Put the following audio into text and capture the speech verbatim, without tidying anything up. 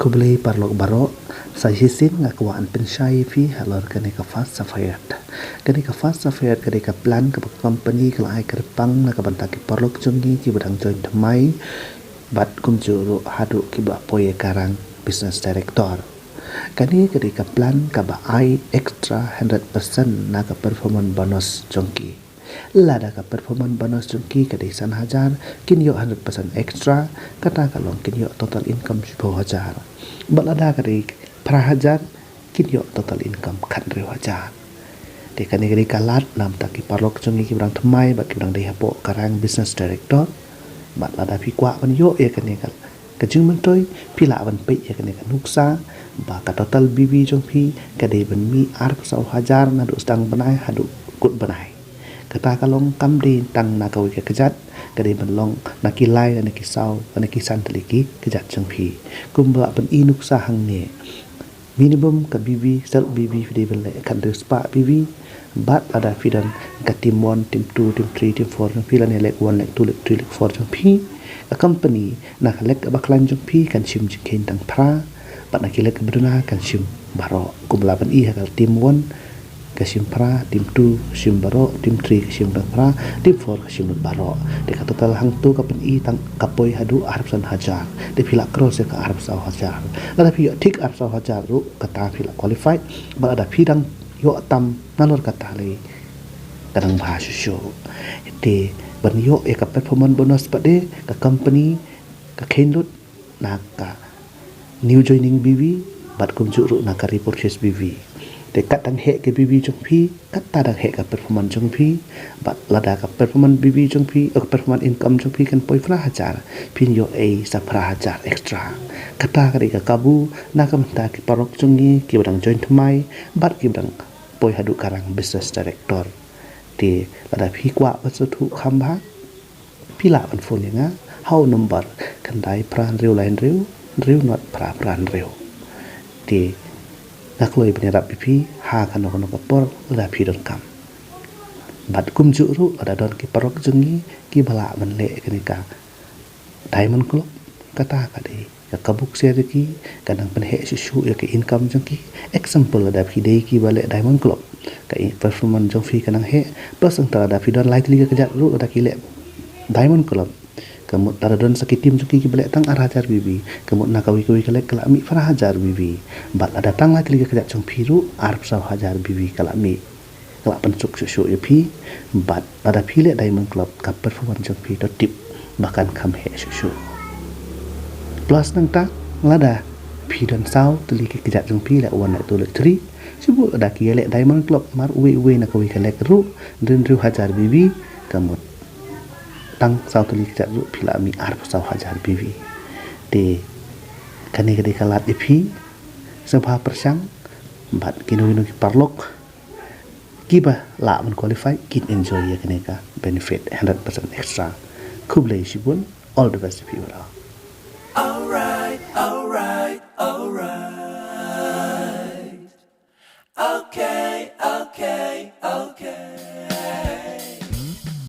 Khublei paralok baroh, sa shisien nga kwah ban pynshai ïa phi halor kane ka Fast Sapphire. Kane ka Fast Sapphire ka dei ka plan kaba ka company ka la ai kyrpang na ka bynta ki paralok jong ngi kiba dang join thymmai, bad kumjuh ruh haduh kiba poi ïa ka rank business director. Kane ka dei ka plan kaba ai extra hundred percent na ka performance bonus jong ki. Lada ka performance bonus jong ki ka dei san hajar, kin ïoh hundred percent extra, kata ka long kin ïoh total income shiphew hajar. Bad lada ka dei phra hajar, kin ïoh total income khathynriew hajar. Te kane ka dei ka lad na ka bynta ki paralok jong ngi kiba dang thymmai bad kiba dang dei hapoh ka rank business director. Bad lada phi kwah ban ïoh ïa kane ka ka jingmyntoi, phi lah ban peit ïa kane ka nuksa, ba ka total B V jong phi ka dei ban mih arphew saw hajar naduh sdang bnai haduh kut bnai. Kata ka long kam dei tang na kawei ka kjat, ka dei ban long na ki lai, na ki saw, na ki san tylli ki kjat jong phi. Kumba lah ban i nuksa hangne. Minimum ka B V, self B V phi dei ban leh khathynriew spah B V, bad lada phi don ka team one, team two, team three, team four jong phi, lane leg one, leg two, leg three, leg four jong phi, ka company na ka leg kaba khlaiñ jong phi kan shim jingkheiñ tang phra, bad na ki leg kaba duna kan shim baroh. Kumba lah ban i ha ka team one ka shim phra, team two ka shim baroh, team three ka shim tang phra, team four ka shim lut baroh. Te ka total hangto ka pyni tang ka poi haduh arphew san hajar. Te phi lah cross ïa ka arphew saw hajar. Lada phi ïoh thik arphew saw hajar ruh kata phi lah qualify. Bad lada phi dang ïoh tam nalor kata lei ka dang bha shuh shuh. Te ban ïoh ïa ka performance bonus pat de, ka company ka kheiñ lut na ka new joining B V bad kumjuh ruh na ka repurchase B V. Te kat dang heh ka B V jong phi, kata dang heh ka performance jong phi. Bad lada ka performance B V jong phi, eh, ka performance income jong phi kan poi phra hajar, phin ïoh ei sa phra hajar extra. Kata ka dei ka kabu na ka bynta ki paralok jong ngi kiba dang join thymmai bad kiba dang poi haduh ka rank business director. Te lada phi kwah ban sngewthuh kham bha, phi lah ban phone ïa nga ha u number khyndai phra hynriew lai hynriew, hynriew not phra phra hynriew. Te nga kloi ban ïarap ïa phi ha kano kano ka por lada phi donkam. Bad kumjuh ruh lada don ki paralok jong ngi kiba lah ban leh kane ka Diamond Club, kata ka dei ka kabu ksiar ïa ki, ka nang pynheh shuh shuh ïa ka income jong ki. Example, lada phi dei kiba leh Diamond Club, ka i-, performance jong phi ka nang heh, plus nangta lada phi don lai tylli ka kjat ruh lada ki leh Diamond Club, ka mut lada don sa ki team jong ki kiba leh tang ar hajar B V, ka mut na kawei kawei ka leg ka lah mih phra hajar B V. Bad lada tang lai tylli ka kjat jong phi ruh arphew saw hajar B V ka lah mih. Ka lah pynsuk shuh shuh ïa phi. Bad lada phi leh Diamond Club, ka performance jong phi to tip ba kan kham heh shuh shuh. Plus nangta, lada phi don saw tylli ki kjat jong phi, leg one, leg two, leg three, shu buh lada ki ïa leh Diamond Club mar uwei uwei na kawei ka leg ruh, hynriew hynriew hajar B V, ka mut tang saw tylli ki kjat ruh phi lah mih arphew saw hajar B V. Te kane ka dei ka lad ïa phi, sngewbha pyrshang, bad kino kino ki paralok kiba lah ban qualify kin enjoy ïa kane ka benefit hundred percent extra. Khublei shibun, all the best ïa phi baroh.